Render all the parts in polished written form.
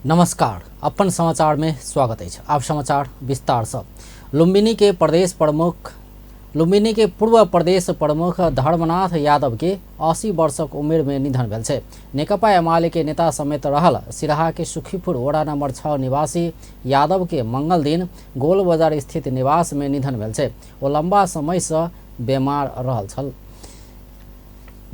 नमस्कार, अपन समाचार में स्वागत अछि। आब समाचार विस्तार से। लुम्बिनी के प्रदेश प्रमुख लुम्बिनी के पूर्व प्रदेश प्रमुख धर्मनाथ यादव के 80 वर्षक उमेर में निधन भेल छै। नेकपा एमाले के नेता समेत रहल सिराहा के सुखीपुर वडा नंबर 6 निवासी यादव के मंगल दिन गोल बाजार स्थित निवास में निधन भेल छै। ओ लंबा समय से बेमार रहल छल।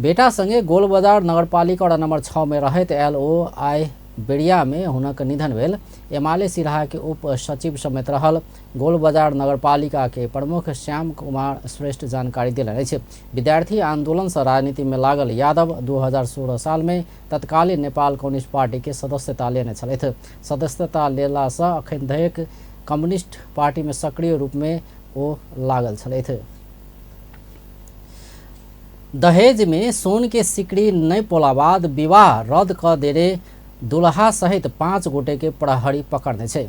बेटा संगे गोलबजार नगरपालिका वडा नंबर 6 में रहैत आयल ओ आइ बेरिया में हुनक निधन भेल। एमाले सिराहा के उप सचिव समेत रहल गोलबजार नगरपालिका के प्रमुख श्याम कुमार श्रेष्ठ जानकारी देलनि अछि। विद्यार्थी आंदोलन से राजनीति में लागल यादव 2016 साल में तत्कालीन नेपाल कम्युनिस्ट पार्टी के सदस्यता लेने छलथि। सदस्यता लेला से अखन धरि कम्युनिस्ट पार्टी में सक्रिय रूप में ओ लागल छलथि। दहेज में सोन के सिकड़ी नहीं पोला बाद विवाह रद्द क देने दुल्हा सहित 5 गोटे के प्रहरी पकड़ने छै।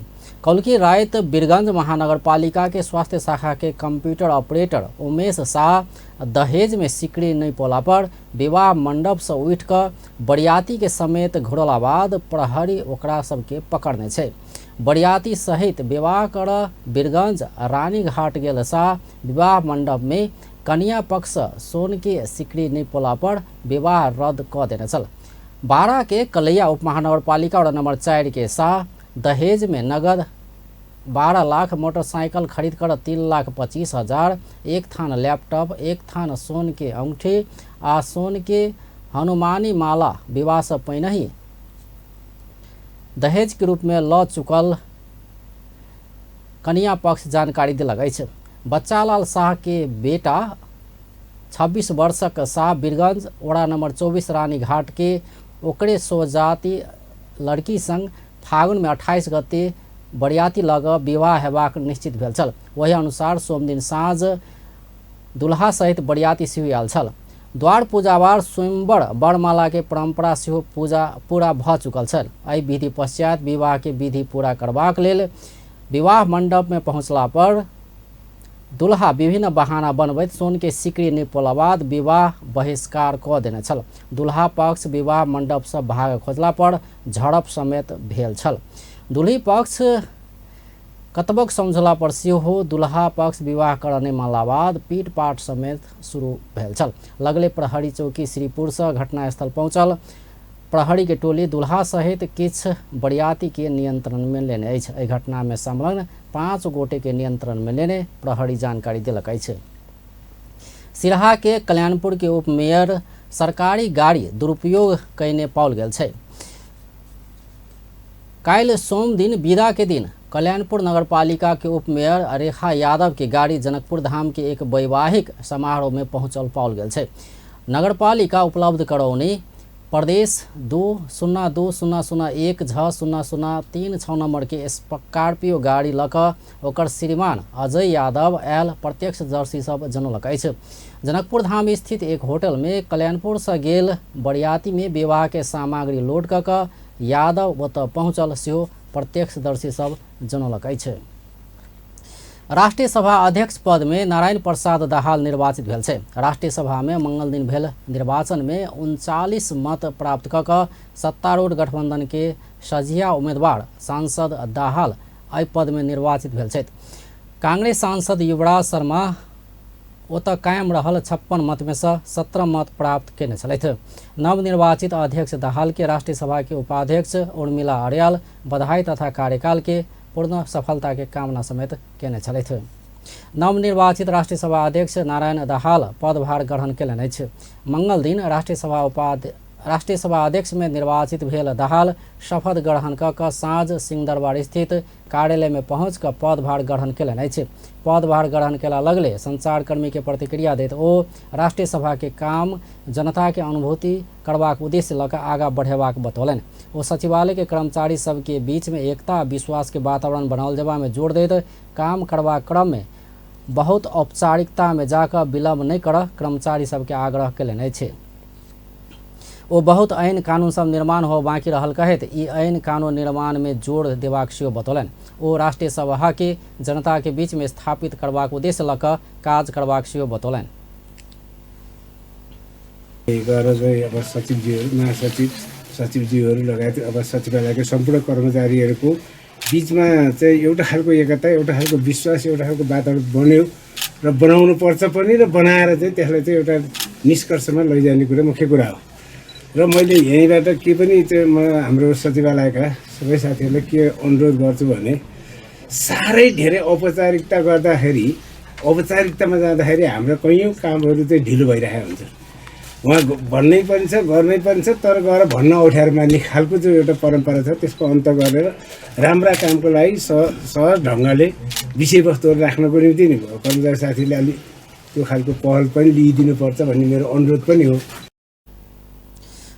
कौलकी राति वीरगंज महानगरपालिका के स्वास्थ्य शाखा के कंप्यूटर ऑपरेटर उमेश शाह दहेज में सिकड़ी नहीं पोला पर विवाह मंडप से उठ क बरियाती के समेत घुरला बाद प्रहरी ओकरा सबके पकड़ने छै। बरियाती सहित विवाह कर वीरगंज रानीघाट गेल शाह विवाह मंडप में कन्या पक्ष सोन के सिकड़ी नहीं पोला पर विवाह रद्द क देने छल। 12 के कलैया उपमहानगरपालिका वार्ड नंबर 4 के शाह दहेज में नगद 12 लाख मोटरसाइकिल खरीद कर 3,25,000, एक थान लैपटॉप, एक थान सोन के अंगूठी आ सोन के हनुमानी माला विवाह से पहिने ही दहेज के रूप में ल चुकल कन्या पक्ष जानकारी देलक अछि। बच्चालाल शाह के बेटा 26 वर्षक शाह वीरगंज वडा नंबर 24 रानीघाट के ओकरे स्वजाति लड़की संग फागुन में 28 गते बरियाती लग विवाह हेबाक निश्चित भेल छल। वही अनुसार सोमदिन साँझ दुल्हा सहित बरियाती सेहो आयल छल। द्वार पूजावार स्वयंवर वरमाला के परंपरा सेहो पूजा पूरा भ चुकल छल। एहि विधि पश्चात विवाह के विधि पूरा करबाक लेल विवाह मंडप में पहुँचला पर दुल्हा विभिन्न बहाना बनबैत सोन के सिकड़ी नहि पोला बाद विवाह बहिष्कार क देने छल। दुल्हा पक्ष विवाह मंडप से भाग खोजला पर झड़प समेत भेल छल। दुल्ही पक्ष कतबक समझला पर सेहो दुल्हा पक्ष विवाह करऽ नहि मानला बाद पीटपाट समेत शुरू भेल छल। लगले प्रहरी चौकी श्रीपुर से घटनास्थल पहुँचल प्रहरी के टोली दुल्हा सहित किछु बरियाती के नियंत्रण में लेने अछि। एहि घटना में संलग्न 5 गोटे के नियंत्रण में लेने प्रहरी जानकारी देलक अछि। सिराहा के कल्याणपुर के उप मेयर सरकारी गाड़ी दुरुपयोग कयने पाओल गेल छै। काल्हि सोम दिन विदा के दिन कल्याणपुर नगरपालिका के उप मेयर रेखा यादव के गाड़ी जनकपुर धाम के एक वैवाहिक समारोह में पहुंचल पाओल गेल छै। नगरपालिका उपलब्ध करौनी प्रदेश 2 0 2 0 0 1 झ 0 0 3 6 नंबर के स्कॉर्पियो गाड़ी लऽ कऽ ओकर श्रीमान अजय यादव आयल प्रत्यक्षदर्शी सब जनौलक अछि। जनकपुर धाम स्थित एक होटल में कल्याणपुर से गेल बरियाती में विवाह के सामग्री लोड कऽ कऽ यादव ओतऽ पहुँचल सेहो प्रत्यक्षदर्शी सब जनौलक अछि। राष्ट्रिय सभा अध्यक्ष पद में नारायण प्रसाद दाहाल निर्वाचित भेल छै। राष्ट्रिय सभा में मंगल दिन भेल निर्वाचन में 39 मत प्राप्त कऽ कऽ सत्तारूढ़ गठबंधन के सझिया उम्मीदवार सांसद दाहाल एहि पद में निर्वाचित भेल छथि। कांग्रेस सांसद युवराज शर्मा ओतऽ कायम रहल 56 मत में से 17 मत प्राप्त केने छलथि। नवनिर्वाचित अध्यक्ष दाहाल के राष्ट्रिय सभा के उपाध्यक्ष उर्मिला अर्याल बधाई तथा कार्यकाल के पूर्ण सफलता के कामना समेत केने छलथि। नवनिर्वाचित राष्ट्रिय सभा अध्यक्ष नारायण दाहाल पदभार ग्रहण केलनि अछि। मंगल दिन राष्ट्रिय सभा अध्यक्ष में निर्वाचित भेल दाहाल शपथ ग्रहण कऽ कऽ साँझ सिंहदरबार स्थित कार्यालय में पहुँच कऽ पदभार ग्रहण केलनि अछि। पदभार ग्रहण केला लगले संचारकर्मी के प्रतिक्रिया दैत ओ राष्ट्रिय सभा के काम जनता के अनुभूति करबाक उद्देश्य लऽ कऽ आगाँ बढ़ेबाक बतौलनि। ओ सचिवालय के कर्मचारी सबके बीच में एकता आ विश्वास के वातावरण बनाओल जेबा में जोर दैत काम करबाक क्रम में बहुत औपचारिकता में जाकऽ विलम्ब नहि करऽ कर्मचारी सबके आग्रह केलनि अछि। ओ बहुत ऐन कानून सब निर्माण हो बाँकी रहल कहैत ई ऐन कानून निर्माण में जोर देबाक सेहो बतौलनि। ओ राष्ट्रिय सभा के जनता के बीच में स्थापित करबाक उद्देश्य लऽ कऽ काज करबाक सेहो बतौलनि। गएर चाहिँ अब सचिवजीहरू, महासचिव सचिवज्यूहरू लगायत अब सचिवालयको सम्पूर्ण कर्मचारीहरूको बिचमा चाहिँ एउटा खालको एकता, एउटा खालको विश्वास, एउटा खालको वातावरण बन्यो र बनाउनु पर्छ पनि र बनाएर चाहिँ त्यसलाई चाहिँ एउटा निष्कर्षमा लैजाने कुरा मुख्य कुरा हो। र मैले यहीँबाट के पनि चाहिँ म हाम्रो सचिवालयका सबै साथीहरूलाई के अनुरोध गर्छु भने साह्रै धेरै औपचारिकता गर्दाखेरि, औपचारिकतामा जाँदाखेरि हाम्रो कैयौँ कामहरू चाहिँ ढिलो भइरहेको हुन्छ। उहाँ भन्नै पनि छ, गर्नै पनि छ, तर गएर भन्न अप्ठ्यारो मान्ने खालको जो एउटा परम्परा छ त्यसको अन्त गरेर राम्रा कामको लागि सहज ढङ्गले विषयवस्तुहरू राख्नको निम्ति नि कर्मचारी साथीले अलिक त्यो खालको पहल पनि लिइदिनुपर्छ भन्ने मेरो अनुरोध पनि हो।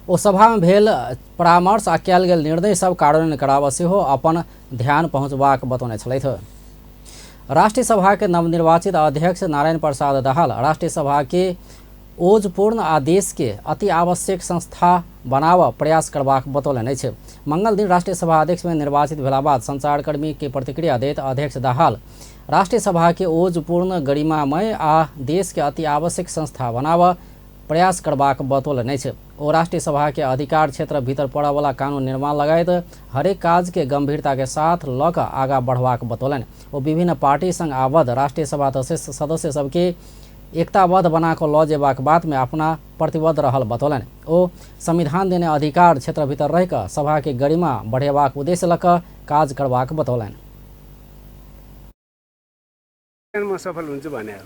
ओ सभा में भेल परामर्श आ कयल गेल निर्णय सब कार्यान्वयन कराबऽ सेहो अपन ध्यान पहुँचबाक बतौने छलथि। राष्ट्रिय सभा के नवनिर्वाचित अध्यक्ष नारायण प्रसाद दाहाल राष्ट्रिय सभा के ओजपूर्ण आ देश के अति आवश्यक संस्था बनाबऽ प्रयास करबाक बतौलनि अछि। मंगल दिन राष्ट्रिय सभा अध्यक्ष में निर्वाचित भेला बाद संचारकर्मी के प्रतिक्रिया दैत अध्यक्ष दाहाल राष्ट्रिय सभा के ओजपूर्ण, गरिमामय आ देश के अति आवश्यक संस्था बनाबऽ प्रयास करबाक बतौलनि अछि। ओ राष्ट्रिय सभा के अधिकार क्षेत्र भीतर पड़यवला कानून निर्माण लगायत हरेक काज के गंभीरता के साथ लऽ कऽ आगाँ बढ़बाक बतौलनि। ओ विभिन्न पार्टी संग आबद्ध राष्ट्रिय सभा सदस्य सबके एकताबद्ध बना कऽ लऽ जेबाक बात में अपना प्रतिबद्ध रहल बतौलनि। ओ संविधान देने अधिकार क्षेत्र भीतर रहि कऽ सभा के गरिमा बढ़ेबाक उद्देश्य लऽ कऽ काज करबाक बतौलनि। म सफल हुन्छु भने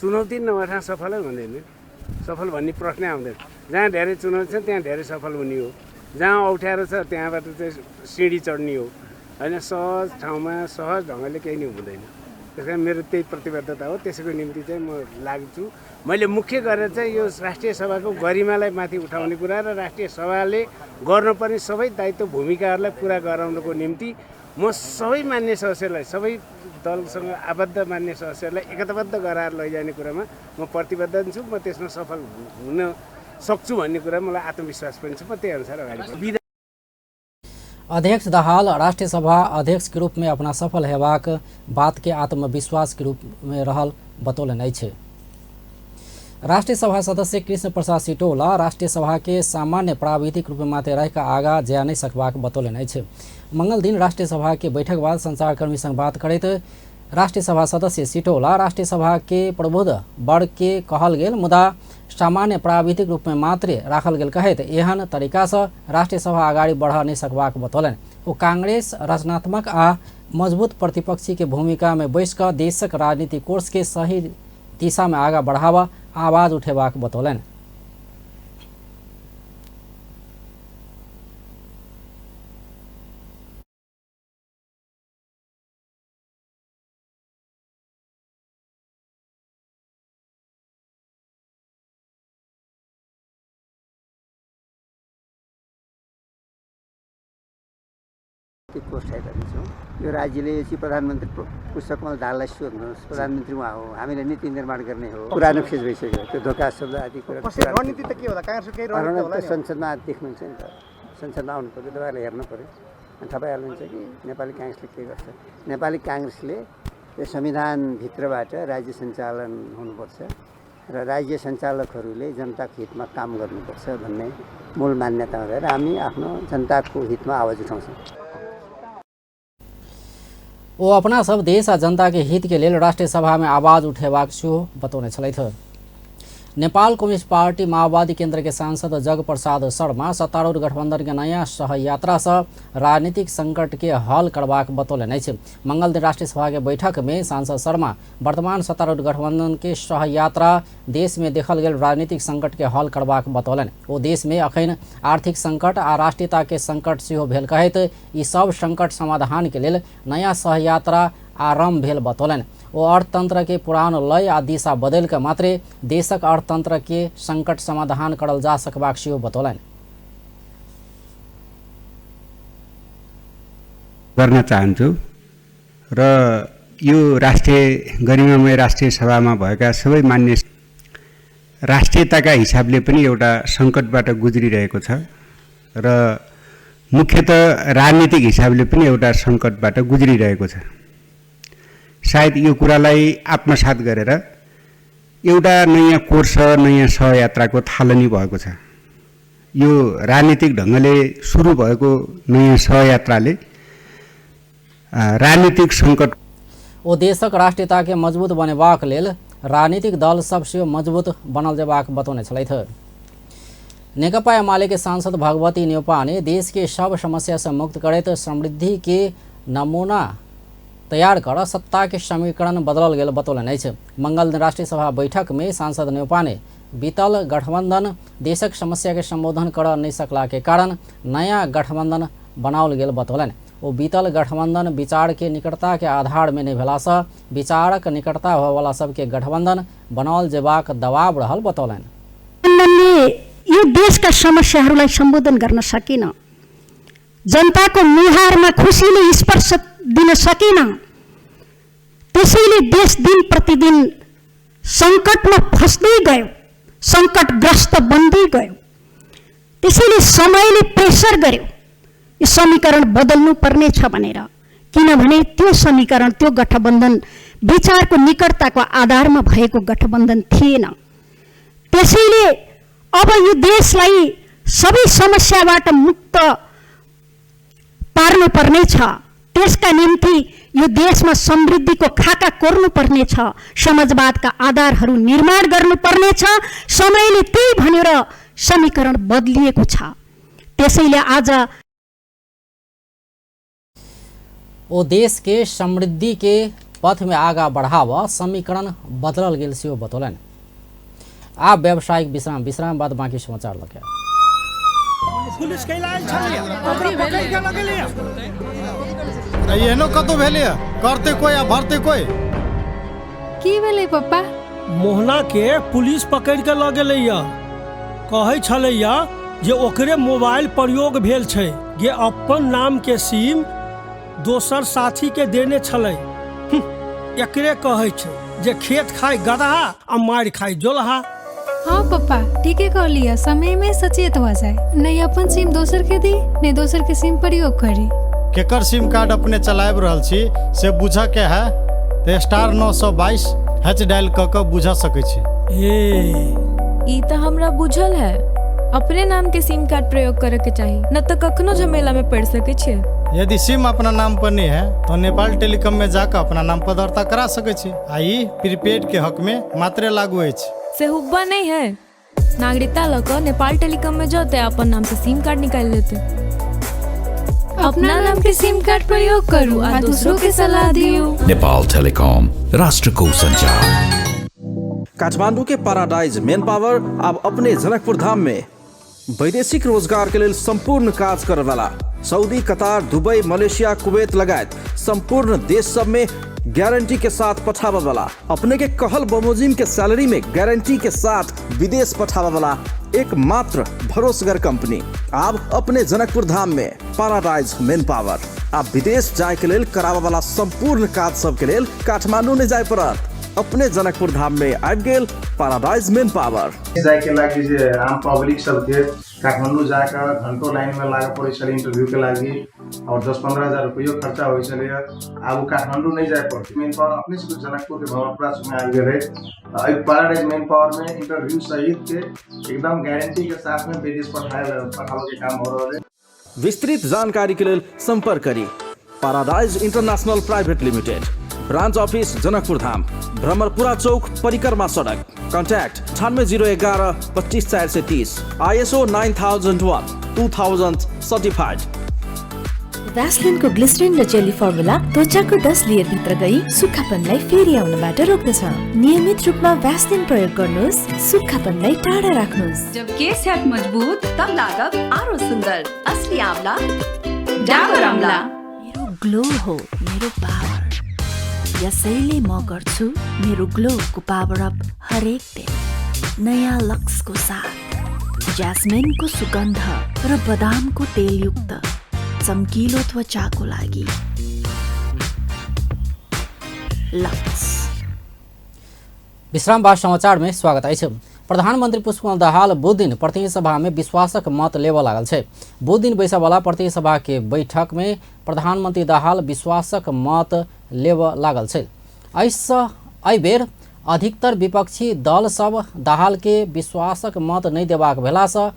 चुनौती नभए सफलै हुँदैन, सफल भन्ने प्रश्नै आउँदैन। जहाँ धेरै चुनौती छ त्यहाँ धेरै सफल हुने हो, जहाँ अप्ठ्यारो छ त्यहाँबाट चाहिँ सिँढी चढ्ने हो, होइन? सहज ठाउँमा सहज ढङ्गले केही नै हुँदैन। त्यस कारण मेरो त्यही प्रतिबद्धता हो, त्यसको निम्ति चाहिँ म लाग्छु। मैले मुख्य गरेर चाहिँ यो राष्ट्रिय सभाको गरिमालाई माथि उठाउने कुरा र राष्ट्रिय सभाले गर्नुपर्ने सबै दायित्व भूमिकाहरूलाई पुरा गराउनको निम्ति म सबै मान्य सदस्यलाई, सबै दलसँग आबद्ध मान्य सदस्यहरूलाई एकताबद्ध गराएर लैजाने कुरामा म प्रतिबद्ध छु। म त्यसमा सफल हुन सक्छु भन्ने कुरा मलाई आत्मविश्वास पनि छ। म त्यही अनुसार अगाडि। अध्यक्ष दाहाल राष्ट्रिय सभा अध्यक्ष के रूप में अपना सफल हेबाक बात के आत्मविश्वास के रूप में रहल बतौलनि अछि। राष्ट्रिय सभा सदस्य कृष्ण प्रसाद सिटौला राष्ट्रिय सभा के सामान्य प्राविधिक रूप में मात्र रहि कऽ आगाँ जा नहि सकबाक बतौलनि अछि। मंगल दिन राष्ट्रिय सभा के बैठक बाद संचारकर्मी संग बात करैत राष्ट्रिय सभा सदस्य सिटौला राष्ट्रिय सभा के प्रबुद्ध वर्ग के कहल गेल मुदा सामान्य प्राविधिक रूप में मात्र राखल गेल कहैत एहन तरीकासँ राष्ट्रिय सभा अगाडि बढ़ नहि सकबाक बतौलनि। ओ कांग्रेस रचनात्मक आ मजबूत प्रतिपक्षी के भूमिका में बैस कऽ देशक राजनीतिक कोर्स के सही दिशा में आगाँ बढ़ाबऽ आवाज उठेबाक बतौलनि। कोष छौँ। यो राज्यले चाहिँ प्रधानमन्त्री पुष्पकमल दाहाललाई सोध्नुहोस्, प्रधानमन्त्री उहाँ हो, हामीले नीति निर्माण गर्ने हो। पुरानो फेज भइसक्यो त्यो धोका शब्द आदि कुरा। रणनीति त के होला? काङ्ग्रेसको केही रणनीति होला नि? संसदमा देख्नुहुन्छ नि त, संसदमा आउनु पर्यो, तपाईँहरूले हेर्नु पर्यो अनि थाहा पाइहाल्नुहुन्छ कि नेपाली काङ्ग्रेसले के गर्छ। नेपाली काङ्ग्रेसले यो संविधानभित्रबाट राज्य सञ्चालन हुनुपर्छ र राज्य सञ्चालकहरूले जनताको हितमा काम गर्नुपर्छ भन्ने मूल मान्यता रहेर हामी आफ्नो जनताको हितमा आवाज उठाउँछौँ। ओ अपना सब देश आ जनता के हित के लेल राष्ट्रिय सभा में आवाज उठेबाक सेहो बतौने छलथि। नेपाल कम्युनिस्ट पार्टी माओवादी केंद्र के सांसद जगप्रसाद शर्मा सत्तारूढ़ गठबंधन के नया सहयात्रा से राजनीतिक संकट के हल करबाक बतौलनि अछि। मंगल दिन राष्ट्रिय सभा के बैठक में सांसद शर्मा वर्तमान सत्तारूढ़ गठबंधन के सहयात्रा देश में देखल गेल राजनीतिक संकट के हल करबाक बतौलनि। ओ देश में अखन आर्थिक संकट आ राष्ट्रीयता के संकट सेहो भेल कहैत ई सब संकट समाधान के लेल नया सहयात्रा आरम्भ भेल बतौलनि। ओ अर्थतंत्र के पुरान लय आ दिशा बदलि कऽ मात्रे देशक अर्थतंत्र के संकट समाधान करल जा सकबाक सेहो बतौलनि। गर्न चाहन्छु र यो राष्ट्रिय गरिमामय राष्ट्रिय सभामा भएका सबै मान्य राष्ट्रियताका हिसाबले पनि एउटा सङ्कटबाट गुज्रिरहेको छ र मुख्यतः राजनीतिक हिसाबले पनि एउटा सङ्कटबाट गुज्रिरहेको छ। सायद यो कुरालाई आत्मसात गरेर एउटा नयाँ कोर्स, नयाँ सहयात्राको थालनी भएको छ। यो राजनीतिक ढङ्गले सुरु भएको नयाँ सहयात्राले राजनीतिक सङ्कट ओ देशक राष्ट्रियता के मजबूत बनेबाक लेल राजनीतिक दल सब सेहो मजबूत बनल जेबाक बतौने छलथि। नेकपा एमाले के सांसद भगवती न्यौपाने देश के सब समस्या से मुक्त करैत समृद्धि के नमूना तैयार कर सत्ता के समीकरण बदलल गेल बतौलनि अछि। मंगल दिन राष्ट्रीय सभा बैठक में सांसद न्यौपाने बीतल गठबंधन देशक समस्या के संबोधन कर नहीं सकला के कारण नया गठबंधन बनाओल गेल बतौलनि। ओ बीतल गठबंधन विचार के निकटता के आधार में नहीं भेलासँ विचारक निकटता होयवाला सबके गठबंधन बनाओल जेबाक दबाव रहल बतौलनि। यो देशका समस्याहरूलाई सम्बोधन गर्न सकेन, जनताको मुहारमा खुसीले स्पर्श दिन सकेन, त्यसैले देश दिन प्रतिदिन सङ्कटमा फस्दै गयो, सङ्कटग्रस्त बन्दै गयो। त्यसैले समयले प्रेसर गर्यो यो समीकरण बदल्नु पर्ने छ भनेर, किनभने त्यो समीकरण, त्यो गठबन्धन विचारको निकटताको आधारमा भएको गठबन्धन थिएन। त्यसैले अब यो देशलाई सबै समस्याबाट मुक्त पार्नुपर्ने छ। त्यसका निम्ति यो देशमा समृद्धिको खाका कोर्नुपर्ने छ, समाजवादका आधारहरू निर्माण गर्नुपर्ने छ। समयले त्यही भनेर समीकरण बदलिएको छ। त्यसैले आज ओ देश के समृद्धि के पथ में आगा बढ़ाव समीकरण बदलल गेल सेहो बतौलनि। आब व्यावसायिक विश्राम, विश्राम बाद बाकी समाचार लगे। पुलिस कैला आयल छलैया, ओकरा पकड़ के लगेलैया। एहनो कतौ भेलैया, करते कोई आ भरते कोई। की भेलै पप्पा? मोहना के पुलिस पकड़ के लऽ गेलैया। कहै छलैया जे ओकरे मोबाइल प्रयोग भेल छै, जे अपन नाम के सिम दोसर साथी के देने छलै। एकरे कहै छै जे खेत खाय गदहा आ मारि खाय जोलहा। हाँ पप्पा, ठीके कहलियै, समय में सचेत हो जाए, नहीं अपन सिम दोसर के दी, नहीं दोसर के सिम प्रयोग करी। केकर सिम कार्ड अपने चलाबि रहल छी से बुझऽ के है तऽ *922 हैच डायल कऽ कऽ बुझा सकै छी। ई तऽ हमरा बुझल है, अपने नाम के सिम कार्ड प्रयोग करे के चाही, न तऽ कखनो झमेला में पड़ सकै छियै। यदि सिम अपना नाम पर नहीं है तो नेपाल टेलीकॉम में जाकर अपना नाम पर दर्ता करा सकै छी, आ ई प्रीपेड के हक में मात्रे लागू अछि। से हुब्बा नहीं है, नागरिकता लऽ कऽ नेपाल टेलीकॉम में जते अपन नाम से सिम कार्ड निकालि लेते। अपना नाम के सिम कार्ड प्रयोग करू आ दूसरों के सलाह दियो। नेपाल टेलीकॉम, राष्ट्र को संचार। काठमांडू के पैराडाइज मेन पावर अब अपने जनकपुर धाम में वैदेशिक रोजगार के लेल संपूर्ण काज करे वाला Saudi, Qatar, Dubai, Malaysia, Kuwait लगायत संपूर्ण देश सब में गारंटी के साथ पठावे वाला, अपने के कहल बमोजिम के सैलरी में गारंटी के साथ विदेश पठावे वाला एकमात्र भरोसगर कंपनी अब अपने जनकपुर धाम में पैराडाइज मेन पावर। आप विदेश जाए के लेल करावे वाला संपूर्ण काज सब के लेल काठमांडू नहीं जाए पड़त, अपने जनकपुर धाम में आबि गेल पैराडाइज मेन पावर। जाए के लागि जे आम पब्लिक सबके काठमाडौँ जाकर घंटों लाइन में लागऽ पड़ै छलै इंटरव्यू के लागि और 10-15 हजार रुपयो खर्चा होइ छलै। आब ओ काठमाडौँ नहीं जाए पड़तै, मेन पावर अपने से जनकपुर के भवनपुरा में आबि गेलै। एहि पैराडाइज मेन पावर में इंटरव्यू सहित के एकदम गारंटी के साथ में विदेश पठाबे के काम हो रहल है। विस्तृत जानकारी के लेल संपर्क करी paradise international private limited, branch office Janakpur Dham, Bhramarpura Chowk, परिक्रमा सडक। Contact 98 011 25 430, ISO 9001 2000 certified. भ्यासलिनको ग्लिसरिन र जेली फर्मुला त्वचाको 10 लेयर भित्र गई सुक्खापनलाई फेरि आउनबाट रोक्दछ। नियमित रूपमा भ्यासलिन प्रयोग गर्नुहोस्, सुक्खापनलाई टाढा राख्नुहोस्। जब केस हैत मजबूत तब लागब आरो सुंदर, असली आंवला डाबर आंवला। मेरो ग्लो हो मेरो पावर, यसैले म गर्छु मेरो ग्लोको पावर अप हरेक दिन नयाँ लक्सको साथ। ज्यास्मिनको सुगन्ध र बदामको तेलयुक्त चम्किलो त्वचाको लागि लक्स। विश्राम बाद समाचार में स्वागत अछि। प्रधानमंत्री पुष्पकमल दाहाल बुध दिन प्रतिनिधि सभा में विश्वासक मत लेबऽ लागल छै। बुध दिन बैसयवला प्रतिनिधि सभा के बैठक में प्रधानमंत्री दाहाल विश्वासक मत लेबऽ लागल छै। एहिसँ एहिबेर अधिकतर विपक्षी दल सब दाहाल के विश्वासक मत नहि देबाक भेलासँ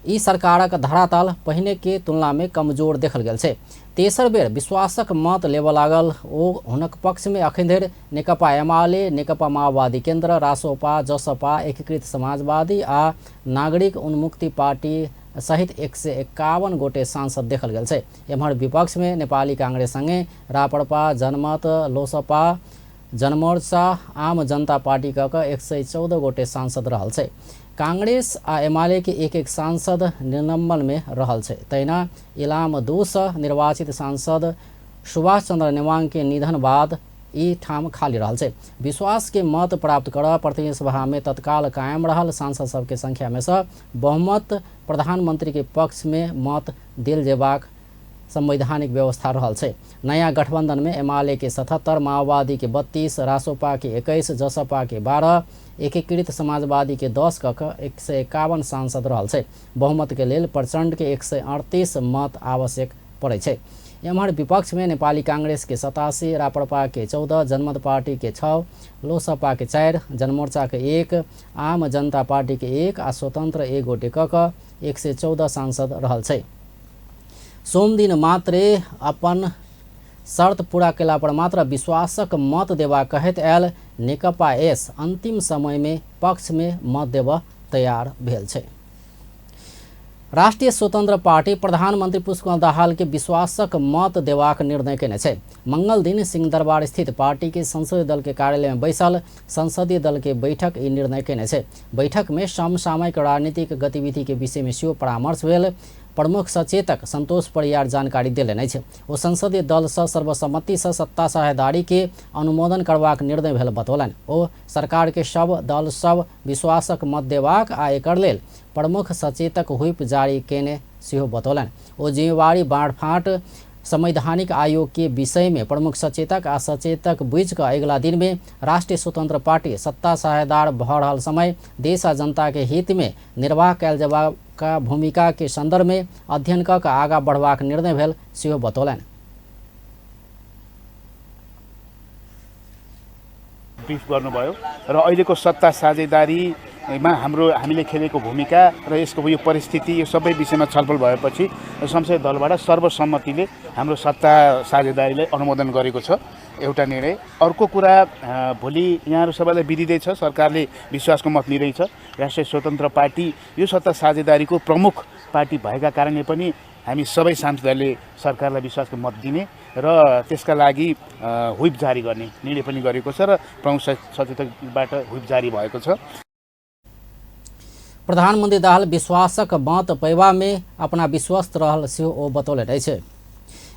ई सरकारक धरातल पहिने के तुलना में कमजोर देखल गेल छै। तेसर बेर विश्वासक मत लेबऽ लागल ओ हुनक पक्ष में अखन धरि नेकपा एमाले, नेकपा माओवादी केन्द्र, रासोपा, जसपा, एकीकृत समाजवादी आ नागरिक उन्मुक्ति पार्टी सहित 151 गोटे सांसद देखल गेल छै। एम्हर विपक्ष में नेपाली कांग्रेस संगे राप्रपा, जनमत, लोसपा, जनमोर्चा, आम जनता पार्टी क 114 गोटे सांसद रहल छै। कांग्रेस आ एमाले के एक एक सांसद निलंबन में रहल छै। तहिना इलाम 2 सँ निर्वाचित सांसद सुभाष चंद्र नेवांग के निधन बाद ई ठाम खाली रहल छै। विश्वास के मत प्राप्त कर प्रतिनिधि सभा में तत्काल कायम रहल सांसद सबके संख्या में सँ बहुमत प्रधानमंत्री के पक्ष में मत देल जेबाक संवैधानिक व्यवस्था रहल छै। नया गठबंधन में एमाले के 77, माओवादी के 32, रासोपा के 21, जसपा के 12, एकीकृत समाजवादी के 10 क 151 सांसद रहल छै। बहुमत के लेल प्रचंड के 138 मत आवश्यक पड़ै छै। एम्हर विपक्ष में नेपाली कांग्रेस के 87, राप्रपा के 14, जनमत पार्टी के 6, लोसपा के 4, जनमोर्चा के 1, आम जनता पार्टी के 1 आ स्वतंत्र 1 गोटे क 114 सांसद रहल छै। सोमदिन मात्रे अपन शर्त पूरा केला पर मात्र विश्वासक मत देबा कहैत आयल नेकपा एस अंतिम समय में पक्ष में मत देबा तैयार भेल छै। राष्ट्रिय स्वतंत्र पार्टी प्रधानमंत्री पुष्पकमल दाहाल के विश्वासक मत देबाक निर्णय केने छै। मंगल दिन सिंहदरबार स्थित पार्टी के संसदीय दल के कार्यालय में बैसल संसदीय दल के बैठक ई निर्णय केने छै। बैठक में समसामयिक राजनीतिक गतिविधि के विषय में सेहो परामर्श भेल। प्रमुख सचेतक संतोष परियार जानकारी देलनि अछि। ओ संसदीय दल सँ सर्वसम्मति सँ सत्ता साझेदारी के अनुमोदन करबाक निर्णय भेल बतौलनि। ओ सरकार के सब दल सब विश्वासक मत देबाक आ एकर लेल प्रमुख सचेतक व्हिप जारी केने सेहो बतौलनि। ओ जिम्मेवारी बाँटफाँट संवैधानिक आयोग के विषय में प्रमुख सचेतक आ सचेतक बुझि कऽ अगिला दिन में राष्ट्रीय स्वतंत्र पार्टी सत्ता साझेदार भऽ रहल समय देश आ जनता के हित में निर्वाह कयल जेबाक का भूमिका के संदर्भ में अध्ययन कऽ आगाँ बढ़बाक निर्णय भेल सेहो बतौलनि। ब्रिफ गर्नुभयो र अहिलेको सत्ता साझेदारीमा हामीले खेलेको भूमिका र यसको यो परिस्थिति यो सबै विषयमा छलफल भएपछि संसदीय दलबाट सर्वसम्मतिले हाम्रो सत्ता साझेदारीलाई अनुमोदन गरेको छ एउटा निर्णय। अर्को कुरा भोलि यहाँहरू सबैलाई विदितै छ, सरकारले विश्वासको मत लिँदैछ। राष्ट्रिय स्वतन्त्र पार्टी यो सत्ता साझेदारीको प्रमुख पार्टी भएका कारणले पनि हामी सबै सांसदहरूले सरकारलाई विश्वासको मत दिने र त्यसका लागि व्हिप जारी गर्ने निर्णय पनि गरेको छ र प्रमुख सचेतकबाट व्हिप जारी भएको छ। प्रधानमन्त्री दाहाल विश्वासक मत पैबा में अपना विश्वस्त रहल सेहो ओ बतौलनि अछि।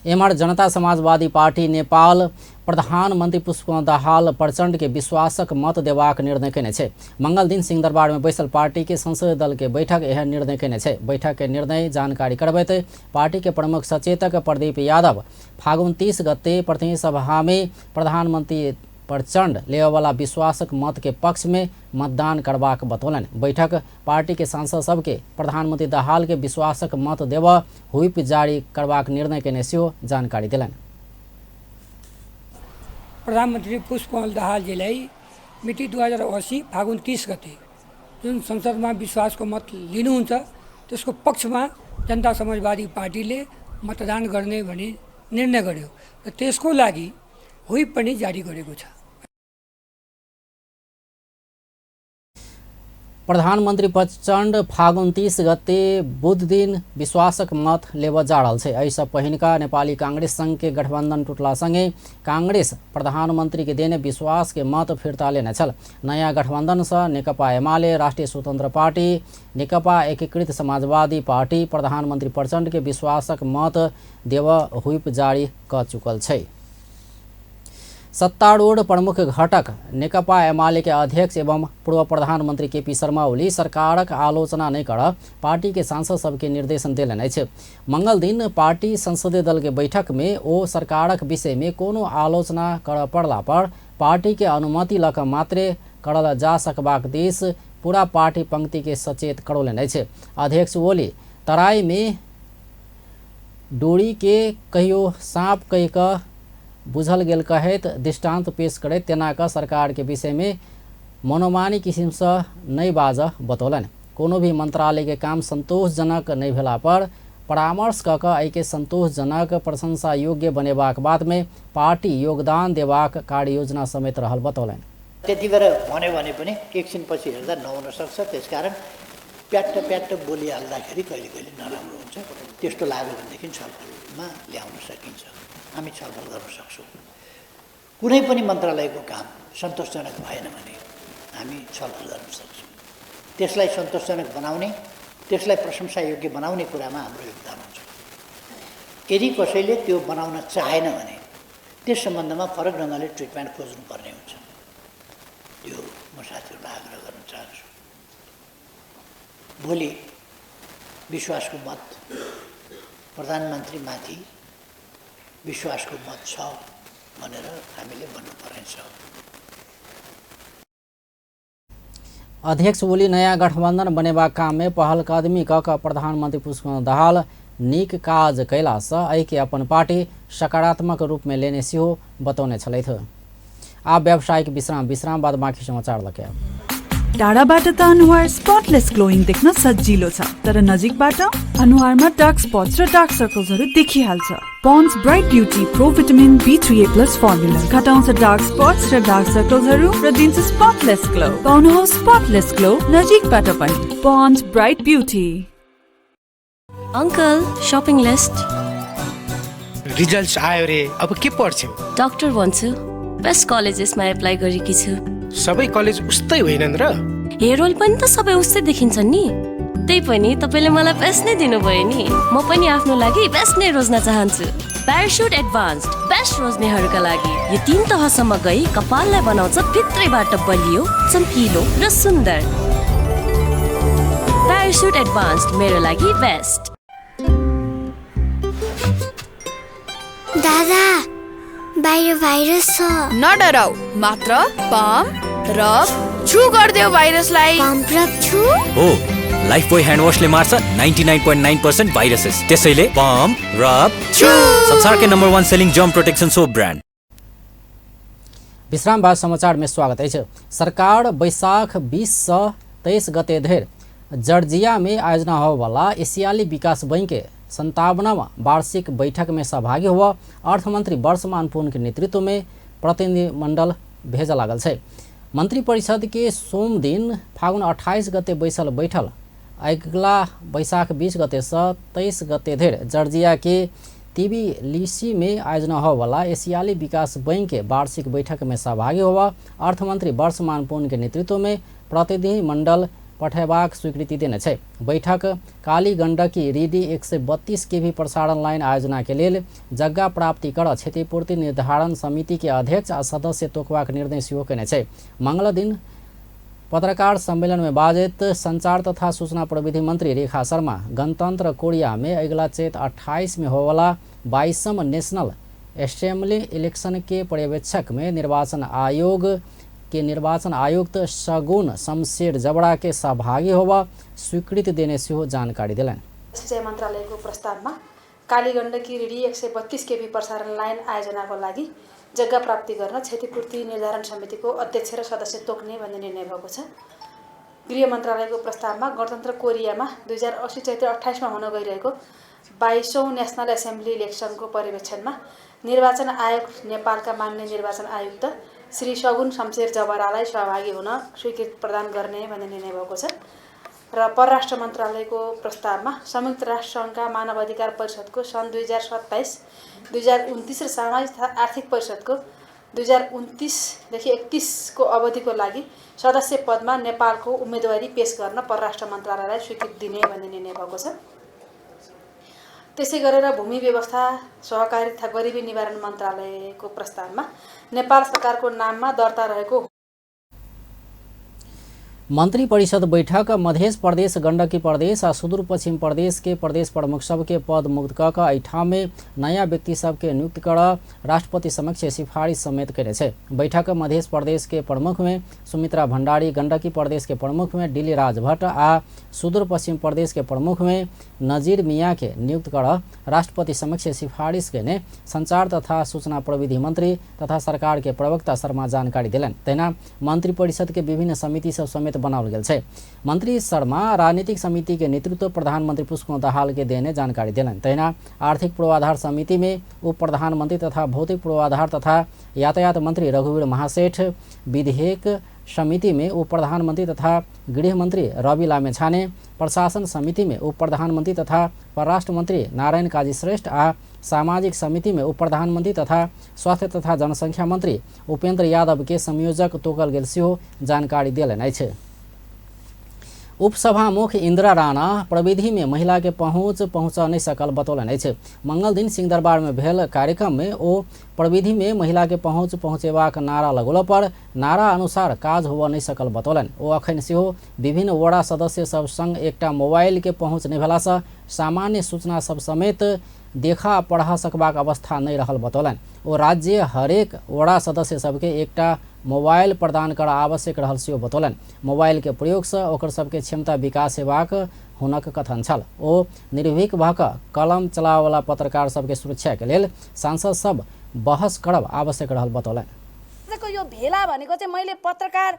एम्हर जनता समाजवादी पार्टी नेपाल प्रधानमन्त्री पुष्पकमल दाहाल प्रचंड के विश्वासक मत देबाक निर्णय केने छै। मंगल दिन सिंहदरबार में बैसल पार्टी के संसदीय दल के बैठक एहन निर्णय केने छै। बैठक के निर्णय जानकारी करबैत पार्टी के प्रमुख सचेतक प्रदीप यादव फागुन 30 गते प्रतिनिधि सभा में प्रधानमंत्री प्रचंड लेवाला विश्वासक मत के पक्ष में मतदान करबाक बतौलनि। बैठक पार्टी के सांसद सबके प्रधानमंत्री दाहाल के विश्वासक मत देबऽ व्हिप जारी करबाक निर्णय केने सेहो जानकारी देलनि। प्रधानमन्त्री पुष्पकमल दाहालजीलाई मिति 2080 फागुन 30 गते जुन संसदमा विश्वासको मत लिनुहुन्छ त्यसको पक्षमा जनता समाजवादी पार्टीले मतदान गर्ने भनी निर्णय गर्यो र त्यसको लागि व्हिप पनि जारी गरेको छ। प्रधानमन्त्री प्रचण्ड फागुन 30 गते बुध दिन विश्वासक मत लेबऽ जा रहल छै। एहिसँ पहिनका नेपाली कांग्रेस संघ के गठबंधन टूटला संगे कांग्रेस प्रधानमंत्री के देने विश्वास के मत फिर्ता लेने छल। नया गठबंधन सँ नेकपा एमाले, राष्ट्रिय स्वतंत्र पार्टी, नेकपा एकीकृत समाजवादी पार्टी प्रधानमंत्री प्रचण्ड के विश्वासक मत देबऽ व्हिप जारी कऽ चुकल छै। सत्तारूढ़ प्रमुख घटक नेकपा एमाले के अध्यक्ष एवं पूर्व प्रधानमंत्री केपी शर्मा ओली सरकारक आलोचना नहीं कर पार्टी के सांसद सबके निर्देशन देलनि अछि। मंगल दिन पार्टी संसदीय दल के बैठक में ओ सरकारक विषय में कोनो आलोचना कर पड़ला पर पार्टी के अनुमति लऽ कऽ मात्रे करल जा सकबाक दिस पूरा पार्टी पंक्ति के सचेत करौलनि अछि। अध्यक्ष ओली तराई में डोरी के कहियो साँप कहि कऽ बुझल गेल कहैत दृष्टान्त पेश करैत तेना कऽ सरकार के विषय में मनोमानी किसिमसँ नहि बाजऽ बतौलनि। कोनो भी मंत्रालय के काम संतोषजनक नहीं भेला पर परामर्श क कऽ एहिके संतोषजनक प्रशंसा योग्य बनेबाक बात में पार्टी योगदान देबाक कार्ययोजना समेत रहल बतौलनि। त्यति बेर भन्यो भने पनि एकछिनपछि हेर्दा नहुन सक्छ, त्यसकारण प्याट्ट प्याट्ट बोलिहाल्दाखेरि कहिले कहिले नराम्रो हुन्छ। त्यस्तो लाग्यो भनेदेखि छलफलमा ल्याउन सकिन्छ, हामी छलफल गर्न सक्छौँ। कुनै पनि मन्त्रालयको काम सन्तोषजनक भएन भने हामी छलफल गर्न सक्छौँ। त्यसलाई सन्तोषजनक बनाउने, त्यसलाई प्रशंसायोग्य बनाउने कुरामा हाम्रो योगदान हुन्छ। यदि कसैले त्यो बनाउन चाहेन भने त्यस सम्बन्धमा फरक ढङ्गले ट्रिटमेन्ट खोज्नुपर्ने हुन्छ। त्यो म साथीहरूलाई आग्रह गर्न चाहन्छु। भोलि विश्वासको मत प्रधानमन्त्रीमाथि विश्वासको मत छ भनेर हामीले भन्नुपर्नेछ। अध्यक्ष ओली नयाँ गठबन्धन बनेबाक काम में पहलकदमी क कऽ प्रधानमंत्री पुष्पकमल दाहाल नीक काज कयलासँ एहिके अपन पार्टी सकारात्मक रूप में लेने सेहो बतौने छलथि। आब व्यावसायिक विश्राम, विश्राम बाद बाँकी समाचार लके। टाढाबाट त अनुहार स्पटलेस ग्लोइङ देख्न सजिलो छ, तर नजिकबाट अनुहारमा डार्क स्पट्स र डार्क सर्कल्सहरू देखिहाल्छ। Pond's bright beauty pro vitamin B3A plus formula घटाउँछ डार्क स्पट्स र डार्क सर्कल्सहरू र दिन्छ स्पटलेस ग्लो। पाउनुहोस् स्पटलेस ग्लो नजिकबाट पनि। Pond's bright beauty. Uncle, shopping list. Results आयो रे, अब के पढ्छौ? डाक्टर भन्छु, बेस्ट कलेजेसमा एप्लाई गरेकी छु। सबै कलेज उस्तै होइनन् र? हेयर ओइल पनि त सबै उस्तै देखिन्छन् नि। त्यही पनि तपाईले मलाई बेस्ट नै दिनुभयो नि। म पनि आफ्नो लागि बेस्ट नै रोज्न चाहन्छु। प्यारासुट एडभान्स्ड बेस्ट रोज्नेहरूका लागि यो 3 तहसम्म गई कपाललाई बनाउँछ भित्रैबाट बलियो, चम्किलो र सुन्दर। प्यारासुट एडभान्स्ड मेरो लागि बेस्ट। दादा, बाहिर भाइरस छ। नडराउ, मात्र पम्प रब छु गर्देऊ भाइरसलाई। पम्प रब छु? हो, लाइफ बोय ह्यान्ड वाशले मार्छ 99.9% भाइरसेस। त्यसैले पम्प रब छु। संसारकै number 1 selling germ protection soap brand. विश्राम बाद समाचार में स्वागत अछि। सरकार बैशाख 20 से 23 गते धरि जॉर्जिया में आयोजना होवला एशियाली विकास बैंक के 57वां वार्षिक बैठक में सहभागी हुआ अर्थमंत्री वर्षमान पुन के नेतृत्व में प्रतिनिधिमंडल भेज लागल छै। मंत्री परिषद के सोम दिन फागुन 28 गते बैसल बैठल अगिला बैशाख 20 गते से 23 गते धरि जॉर्जिया के तिबिलिसी में आयोजना होवला एशियाली विकास बैंक के वार्षिक बैठक में सहभागी हुआ अर्थमंत्री वर्षमान पुन के नेतृत्व में प्रतिनिधिमंडल पठेबाक स्वीकृति देने छै। बैठक काली गंडकी रिडी 132 केवी प्रसारण लाइन आयोजना के लेल जग्गा प्राप्ति कर क्षतिपूर्ति निर्धारण समिति के अध्यक्ष आ सदस्य तोकबाक निर्णय सेहो केने छै। मंगल दिन पत्रकार सम्मेलन में बाजैत संचार तथा सूचना प्रविधि मंत्री रेखा शर्मा गणतंत्र कोरिया में अगिला चैत 28 में होवला 22वां नेशनल असेंबली इलेक्शन के पर्यवेक्षक में निर्वाचन आयोग के निर्वाचन आयुक्त सगुन शमशेर जबड़ा के सहभागी होवा स्वीकृति देने सेहो जानकारी देलनि। सिंचाई मन्त्रालयको प्रस्तावमा काली गण्डकी रिडी 132 केवी प्रसारण लाइन आयोजनाको लागि जग्गा प्राप्ति गर्न क्षतिपूर्ति निर्धारण समितिको अध्यक्ष र सदस्य तोक्ने भन्ने निर्णय भएको छ। गृह मन्त्रालयको प्रस्तावमा गणतन्त्र कोरियामा 2080 चैत्र 28 मा हुन गइरहेको 22औं नेसनल एसेम्ब्ली इलेक्सनको पर्यवेक्षणमा निर्वाचन आयोग नेपालका मान्य निर्वाचन आयुक्त श्री सगुन शमशेर जबरालाई सहभागी हुन स्वीकृति प्रदान गर्ने भन्ने निर्णय भएको छ। र परराष्ट्र मन्त्रालयको प्रस्तावमा संयुक्त राष्ट्रसङ्घका मानवाधिकार परिषदको सन् 2027 2029 र सामाजिक तथा आर्थिक परिषदको 2029 देखि 31 को अवधिको लागि सदस्य पदमा नेपालको उम्मेदवारी पेश गर्न परराष्ट्र मन्त्रालयलाई स्वीकृति दिने भन्ने निर्णय भएको छ। त्यसै गरेर भूमि व्यवस्था सहकारी तथा गरिबी निवारण मन्त्रालयको प्रस्तावमा नेपाल सरकारको नाममा दर्ता रहेको मंत्री परिषद बैठक मध्य प्रदेश, गंडकी प्रदेश आ सुदूरपश्चिम प्रदेश के प्रदेश प्रमुख सबके पद मुक्त क के एहिठाम में नया व्यक्ति सबके नियुक्त कर राष्ट्रपति समक्ष सिफारिश समेत कयने छै। बैठक मध्य प्रदेश के प्रमुख में सुमित्रा भंडारी, गंडकी प्रदेश के प्रमुख में डिली राज भट्ट आ सुदूरपश्चिम प्रदेश के प्रमुख में नजीर मियाँ के नियुक्त कर राष्ट्रपति समक्ष सिफारिश कयने संचार तथा सूचना प्रविधि मंत्री तथा सरकार के प्रवक्ता शर्मा जानकारी देलनि। तहिना मंत्री परिषद के विभिन्न समिति सब समेत बनाओल गेल छै। मंत्री शर्मा राजनीतिक समिति के नेतृत्व प्रधानमंत्री पुष्पकमल दाहाल के देने जानकारी देलनि। तहिना आर्थिक पूर्वाधार समिति में उप प्रधानमंत्री तथा भौतिक पूर्वाधार तथा यातायात मंत्री रघुवीर महासेठ, विधेयक समिति में उप प्रधानमंत्री तथा गृह मंत्री रवि लामेछाने, प्रशासन समिति में उप प्रधानमंत्री तथा परराष्ट्र मंत्री नारायण काजी श्रेष्ठ आ सामाजिक समिति में उप प्रधानमंत्री तथा स्वास्थ्य तथा जनसंख्या मंत्री उपेंद्र यादव के संयोजक तोकल गेल सेहो जानकारी देलनि अछि। उपसभामुख इंदिरा राणा प्रविधि में महिला के पहुँच पहुँचा नहीं सकल बतौलनि अछि। मंगल दिन सिंहदरबार में भेल कार्यक्रम में ओ प्रविधि में महिला के पहुँच पहुँचेबाक नारा लगौला पर नारा अनुसार काज होबऽ नहीं सकल बतौलनि। ओ अखन सेहो विभिन्न वडा सदस्य सब संग एकटा मोबाइल के पहुँच नहि भेलासँ सामान्य सूचना सब समेत देखा पढ़ा सकबाक अवस्था नहि रहल बतौलनि। ओ राज्य हरेक वडा सदस्य सबके एकटा मोबाइल प्रदान कर आवश्यक रहल सेहो बतौलनि। मोबाइल के प्रयोगसँ ओकर सबके क्षमता विकास हेबाक हुनक कथन छल। ओ निर्भीक भऽ कऽ कलम चलाबऽवला पत्रकार सबके सुरक्षा के लेल सांसद सब बहस करब आवश्यक रहल बतौलनि। आजको यो भेला भनेको चाहिँ मैले पत्रकार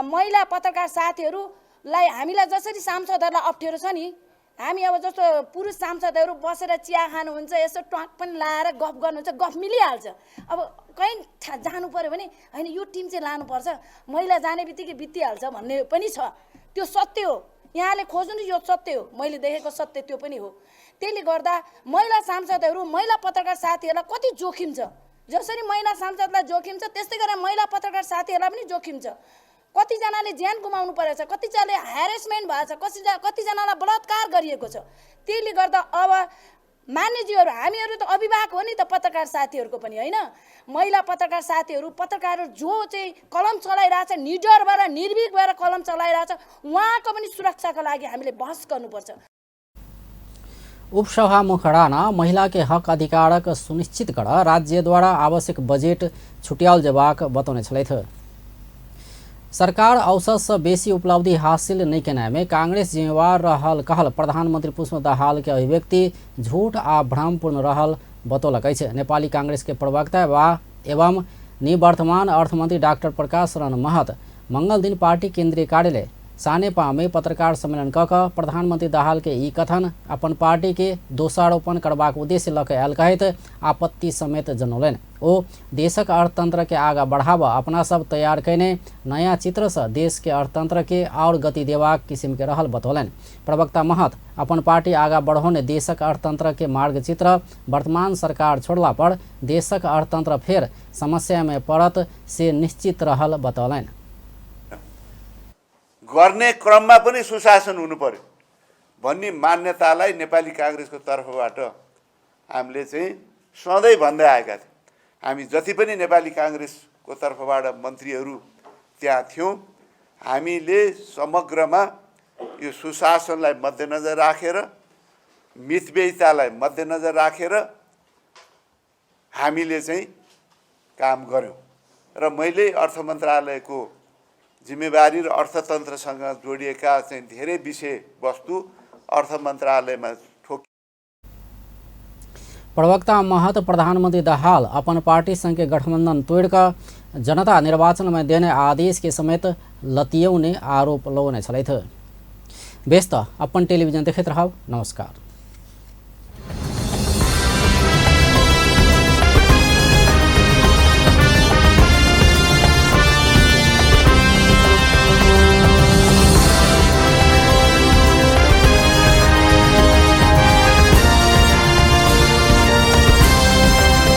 महिला पत्रकार साथीहरूलाई हामीलाई जसरी सांसदहरूलाई अप्ठ्यारो छ नि, हामी अब जस्तो पुरुष सांसदहरू बसेर चिया खानुहुन्छ, यसो ट्वाक पनि लाएर गफ गर्नुहुन्छ, गफ मिलिहाल्छ। अब कहीँ जानु पऱ्यो भने होइन यो टिम चाहिँ लानुपर्छ, महिला जाने बित्तिकै बित्तिहाल्छ भन्ने पनि छ। त्यो सत्य हो, यहाँले खोज्नु यो सत्य हो, मैले देखेको सत्य त्यो पनि हो। त्यसले गर्दा महिला सांसदहरू महिला पत्रकार साथीहरूलाई कति जोखिम छ, जसरी महिला सांसदलाई जोखिम छ त्यस्तै गरेर महिला पत्रकार साथीहरूलाई पनि जोखिम छ। कतिजनाले ज्यान गुमाउनु परेको छ, कतिजनाले ह्यारेसमेन्ट भएको छ, कतिजनालाई बलात्कार गरिएको छ। त्यसले गर्दा अब मान्यजीहरू हामीहरू त अभिभावक हो नि त पत्रकार साथीहरूको पनि होइन, महिला पत्रकार साथीहरू पत्रकारहरू जो चाहिँ कलम चलाइरहेछ, निडर भएर निर्भीक भएर कलम चलाइरहेछ, उहाँको पनि सुरक्षाको लागि हामीले बहस गर्नुपर्छ। उपसभामुख राणा महिला के हक अधिकारक सुनिश्चित कर राज्यद्वारा आवश्यक बजेट छुट्याओल जेबाक बतौने छलथि। सरकार औसत से बेसी उपलब्धि हासिल नहीं केनाइ में कांग्रेस जिम्मेवार रहल कहल प्रधानमंत्री पुष्प दाहाल के अभिव्यक्ति झूठ आ भ्रमपूर्ण रहल बतौलक अछि। नेपाली कांग्रेस के प्रवक्ता वा एवं निवर्तमान अर्थमंत्री डॉक्टर प्रकाश शरण महत मंगल दिन पार्टी केंद्रीय कार्यालय सानेपा में पत्रकार सम्मेलन क कऽ प्रधानमंत्री दाहाल के ई कथन अपन पार्टी के दोषारोपण करबाक उद्देश्य लऽ कऽ आयल कहैत आपत्ति समेत जनौलनि। ओ देशक अर्थतंत्र के आगाँ बढ़ाबऽ अपना सब तैयार कयने नया चित्रसँ देश के अर्थतंत्र के और गति देबाक किसिम के रहल बतौलनि। प्रवक्ता महत अपन पार्टी आगाँ बढ़ौने देशक अर्थतंत्र के मार्गचित्र वर्तमान सरकार छोड़ला पर देशक अर्थतंत्र फेर समस्या में पड़त से निश्चित रहल बतौलनि। गर्ने क्रममा पनि सुशासन हुनु पर्यो भन्ने मान्यतालाई नेपाली काङ्ग्रेसको तर्फबाट हामीले चाहिँ सधैँ भन्दै आएका थियौँ। हामी जति पनि नेपाली काङ्ग्रेसको तर्फबाट मन्त्रीहरू त्यहाँ थियौँ, हामीले समग्रमा यो सुशासनलाई मध्यनजर राखेर, मितव्ययितालाई मध्यनजर राखेर हामीले चाहिँ काम गऱ्यौँ र मैले अर्थ मन्त्रालयको जिम्मेवारी र अर्थतन्त्रसँग जोडिएका चाहिँ धेरै विषयवस्तु अर्थ मन्त्रालयमा ठोक। प्रवक्ता महत प्रधानमंत्री दाहाल अपन पार्टी संग के गठबंधन तोड़िकऽ जनता निर्वाचन में देने आदेश के समेत लतियौने आरोप लगौने छलथि। बेस त अपन टेलिभिजन देखैत रहब। नमस्कार।